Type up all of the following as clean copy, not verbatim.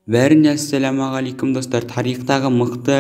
Бәріне ассалаумағалейкум, достар! Тарихтағы мықты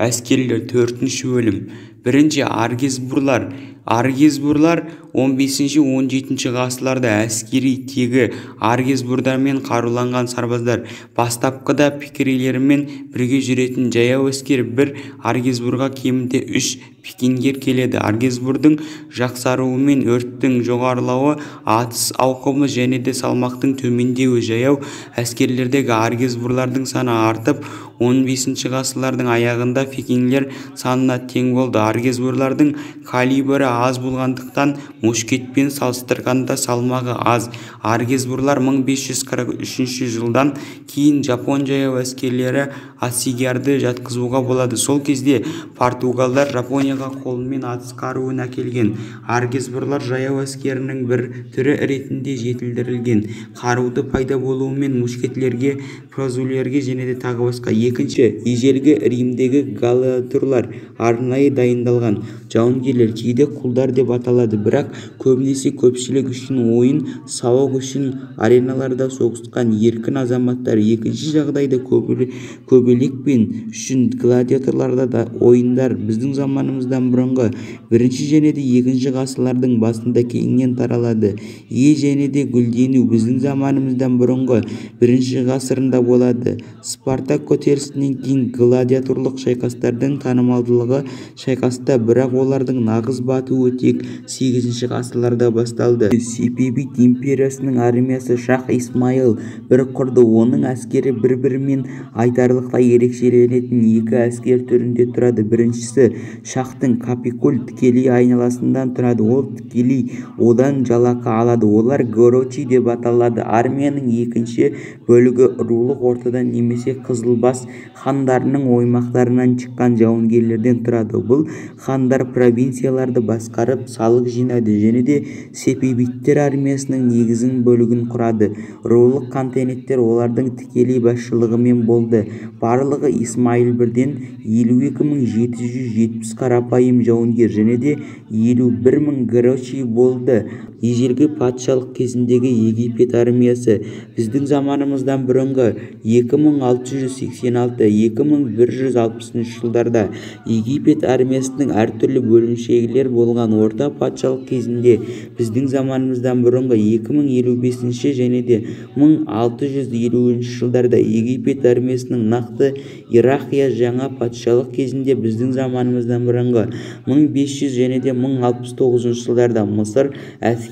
әскерлер, төртінші бөлім. Бірінші, аргезбурлар. Аргезбурлар 15-17 ғасырларда әскери тегі аргезбурдармен қаруланған сарбаздар. Бастапқыда пикенерлермен бірге жүретін жаяу әскер, бір аргезбурға кемінде үш пикенер келеді. Аргезбурдың жақсаруымен, өрттің жоғарылауы, атыс ауқымы және де салмақтың төмендеуі, жаяу әскерлердегі аргезбурлардың саны артып, 15 ғасырлардың аяғында пикенерлер санына тең болды. Аргезбурлардың калибрі аз болғандықтан, мушкетпен салыстырғанда салмағы аз. Аргезбурлар 1543 жылдан кейін жапон жаяу әскерлері асигарды жатқызуға болады. Сол кезде португалдар Жапонияға қолмен атыс қаруын әкелген. Аргезбурлар жаяу әскерінің бір түрі ретінде жетілдірілген қаруды пайда болуымен мушкеттерге, пазулерге және де тағы басқа. Екінші, ежелгі Римдегі гладиаторлар. Арнайы дайындалған жауынгерлер, кейде құлдар деп аталады, бірақ көбінесе көпшілік үшін ойын-сауық үшін ареналарда соғысқан еркін азаматтар. Екінші жағдайда көбелекпен үшін гладиаторларда ойындар біздің заманымыздан бұрынғы бірінші және де екінші ғасырлардың басында кеңінен таралады. Е және де гүлдену біздің заманымыздан бұрынғы бірінші ғасырында болады. Спартак көтерілісінен кейін гладиаторлық шайқастардың танымалдылығы шайқаста, бірақ олардың нағыз батуы тек 8 ғасырларда басталды. Сефевид империясының армиясы шах Исмайыл бір құрды. Оның әскері бір-бірімен айтарлықтай ерекшеленетін екі әскер түрінде тұрады. Біріншісі шахтың капикуль тікелей айналасынан тұрады, ол тікелей одан жалақы алады, олар горочи деп аталады. Армияның екінші бөлігі рулық ортадан немесе қызылбас хандарының оймақтарынан шыққан жауынгерлерден тұрады. Бұл хандар провинцияларды басқарып, салық жинады және де сефевидтер армиясының негізгі бөлігін құрады. Рулық контингенттер олардың тікелей басшылығымен болды. Барлығы Исмайыл бірден 52 770 қарапайым жауынгер және де 51 000 горочи болды. Ежелгі патшалық кезіндегі Египет армиясы біздің заманымыздан бұрынғы 2686-2160 жылдарда Египет армиясының әртүрлі бөлімшелер болған. Орта патшалық кезінде біздің заманымыздан бұрынғы 2055 және де 1650 жылдарда Египет армиясының нақты иерархия жаңа патшалық кезінде біздің заманымыздан бұрынғы 1500 және де 1069 жылдарда Мысыр әскери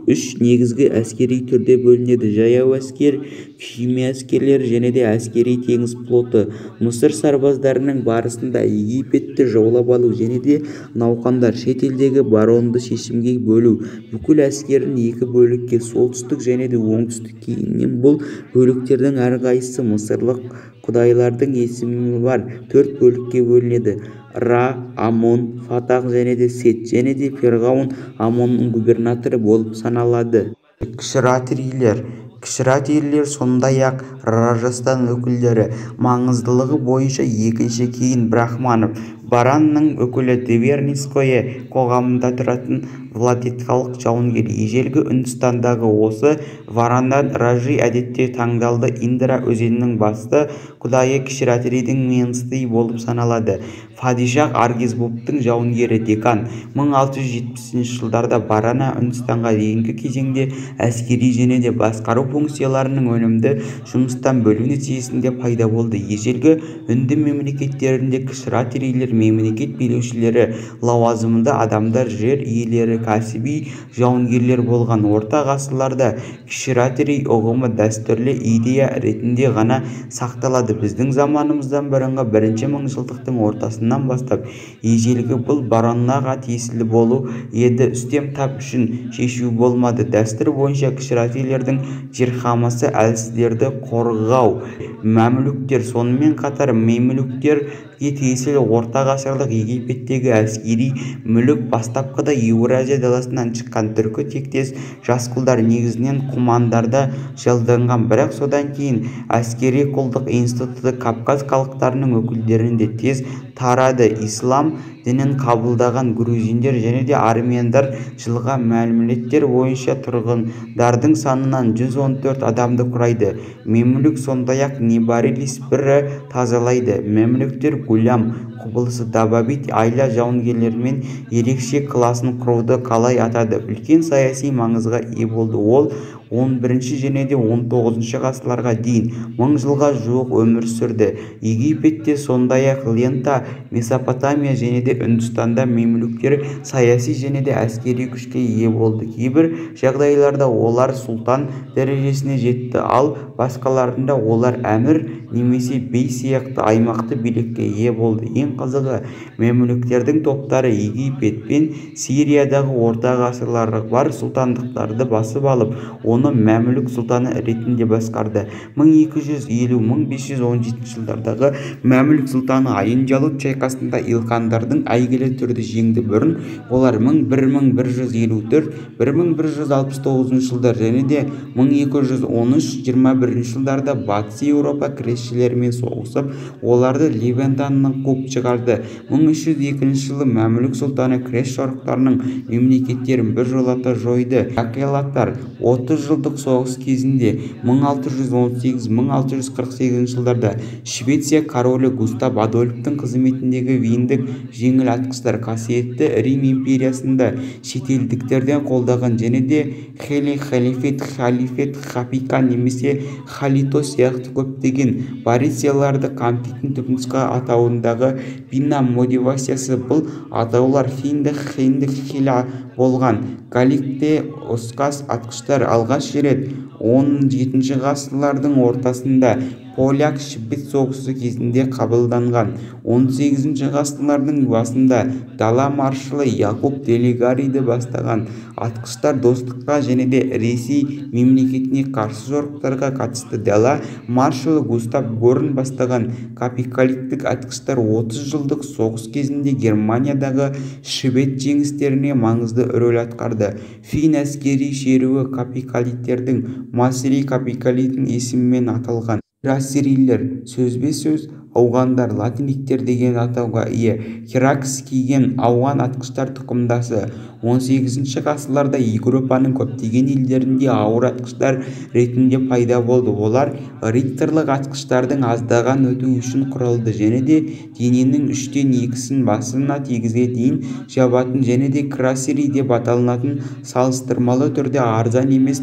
үш негізгі әскери түрде бөлінеді: жаяу әскер, күйме әскерлері және де әскери теңіз флоты. Мысыр сарбаздарының барысында Египетті жаулап алу және де науқандар шет елдегі баронды шешімге бөлу бүкіл әскерін екі бөлікке, солтүстік және де оңтүстік. Кейіннен бұл бөліктердің әрқайсысы мысырлық құдайлардың есімі бар төрт бөлікке бөлінеді: Ра, Амон, Фатах және де Сет, және де ферғауын Амонның губернаторы болып саналады. Кшатрийлер. Кшатрийлер, сондай-ақ Раджастан өкілдері, маңыздылығы бойынша екінші кейін брахманов. Варанның өкілі, дворянское қоғамында тұратын владеталық жауынгер. Ежелгі Үндістандағы осы варадан раджи әдетте таңдалды. Индра өзенінің басты құдайы кшатридің менстей болып саналады. Падишах Аргезбуптың жауынгері, декан. 1670 жылдарда Варана Үндістанға дейінгі кезеңде әскери және де басқару функцияларының өнімді жұмыстан бөлу нәтижесінде пайда болды. Ежелгі үнді мемлекеттерінде кшатрийлер мемлекет билеушілері, лауазымды адамдар, жер иелері, кәсіби жауынгерлер болған. Орта ғасырларда кшатрий ұғымы дәстүрлі идея ретінде ғана сақталады. Біздің заманымыздан бұрынғы бірінші мыңжылдықтың ортасынан бастап ежелгі бұл бароннаға тиесілі болу еді үстем тап үшін шешу болмады. Дәстүр бойынша кшатрийлердің дхармасы әлсіздерді қорғау. Мамлюктер, сонымен қатар мемлюктерге тиесілі орта Орта ғасырлық Египеттегі әскери мүлік бастапқыда Еуразия даласынан шыққан түркі тектес жас құлдар, негізінен кумандарда жалданған, бірақ содан кейін әскери құлдық институты Кавказ халықтарының өкілдеріне де тез тарады. Ислам дінін қабылдаған грузиндер және де армяндар жылғы мәліметтер бойынша тұрғындардың санынан 114 адамды құрайды. Мемлүк сондай-ақ небәрі бірі тазалайды. Мемлүктер гулям құбылысы дабабит айла жауынгерлерінің ерекше класын құруды қалай атады үлкен саяси маңызға ие болды. Ол XI және де XIX ғасырларға дейін мың жылға жуық өмір сүрді. Египетте, сондай-ақ Левантта, Месопотамия және де Үндістанда мемлүктер саяси және де әскери күшке ие болды. Кейбір жағдайларда олар сұлтан дәрежесіне жетті, ал басқаларында олар әмір немесе бей сияқты аймақты билікке ие болды. Ең қызығы, мемлүктердің топтары Египет пен Сириядағы орта ғасырлары бар сұлтандықтарды басып алып, оны мәмлүк сұлтаны ретінде басқарды. 1250-1517 жылдардағы мәмлүк сұлтаны Айн-Джалут шайқасында илхандарды әйгілі түрде жеңді. Бұрын олар 1154-1169 жылдар және де 1213-21 жылдарда Батыс Еуропа кресшілерімен соғысып, оларды Левантаннан қуып шығарды. 1302 жылы мәмлүк сұлтаны крест жорықтарының мемлекеттерін біржолата жойды. Вакелаттар 30 жылдық соғыс кезінде 1618-1648 жылдарда Швеция королі Густав Адольфтың қызметіндегі вендік жеңіл атқыштар қасиетті Рим империясында шетелдіктерден қолдаған және де хеле, халифет, халифет, хапика немесе халито сияқты көптеген вариацияларды қамтитын түпнұсқа атауындағы бина модификациясы. Бұл атаулар хинді, хинді, хила болған. Галикте ұқсас атқыштар алғаш рет XVII ғасырлардың ортасында поляк-швед соғысы кезінде қабылданған. XVIII ғасырлардың басында дала маршалы Якуб Делегардиді бастаған атқыштар достыққа және де Ресей мемлекетіне қарсы жорықтарға қатысты. Дала маршалы Густав Горн бастаған капикалиттік атқыштар 30 жылдық соғыс кезінде Германиядағы швед жеңістеріне маңызды рөл атқарды. Фин әскери шеруі капикалиттердің Масри капикалитінің есімімен аталған. Кирасирлер сөзбе-сөз ауғандар, латиниктер деген атауға ие. Киракс киген ауған атқыштар тұқымдасы. XVIII ғасырларда Еуропаның көптеген елдерінде ауыр атқыштар ретінде пайда болды. Олар рыцарьлық атқыштардың аздаған өту үшін құралды және де дененің үштен екісін басына тигізге дейін жабатын және де кирасири деп аталынатын салыстырмалы түрде арзан емес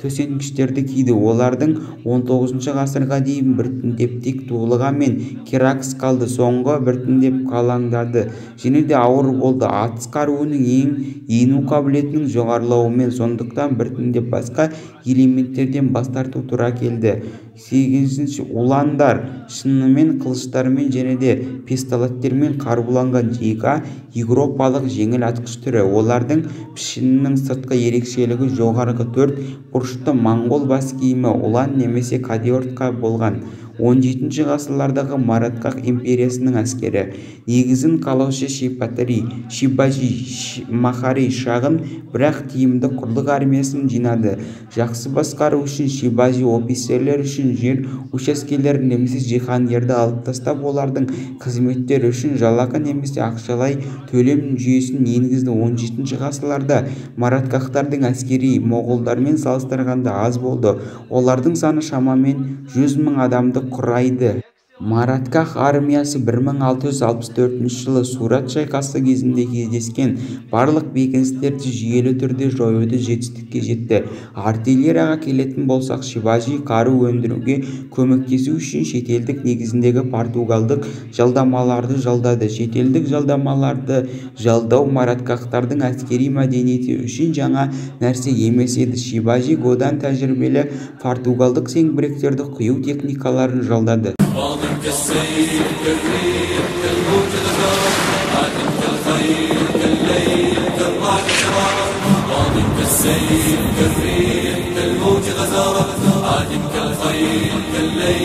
төсеніштерді киді. Олардың XIX ғасырға дейін біртіндеп тек дулыға мен киракс қалды, соңғы біртіндеп қалаңдады және де ауыр болды. Атыс қаруының ену қабілетінің жоғарылауымен, сондықтан біртіндеп басқа элементтерден бас тарту тура келді. Сегізінші уландар шынымен қылыштармен және де пистолеттермен қаруланған екі еуропалық жеңіл атқыш түрі. Олардың пішінінің сыртқы ерекшелігі жоғарғы төрт бұрышты моңғол бас киімі улан немесе кадиортқа болған. XVII ғасырлардағы Маратхах империясының әскері негізін қалаушы Шипатри Шибажи Махари шағын, бірақ тиімді құрлық армиясын жинады. Жақсы басқару үшін Шибажи офицерлер үшін жер учаскелерін немесе жиһангерді алып тастап, олардың қызметтері үшін жалақы немесе ақшалай төлем жүйесін енгізді. XVII ғасырларда маратхахтардың әскері моғолдармен салыстырғанда аз болды, олардың саны шамамен 100 мың адамды құрайды. Маратхах армиясы 1664 жылы Сурат шайқасы кезінде кездескен барлық бекіністерді жүйелі түрде жоюды жетістікке жетті. Артиллерияға келетін болсақ, Шиважи қару өндіруге көмектесу үшін шетелдік негізіндегі португалдық жалдамаларды жалдады. Шетелдік жалдамаларды жалдау маратхахтардың әскери мәдениеті үшін жаңа нәрсе емес еді. Шиважи Годан тәжірибелі португалдық зеңбіректерді құю техникаларын жалдады. كالسيف كالريح كالموج غزارة عادم كالخيل كالليل كالرعد شرارة ماض كالسيف كالريح كالموج غزارة عادم كالخيل كالليل.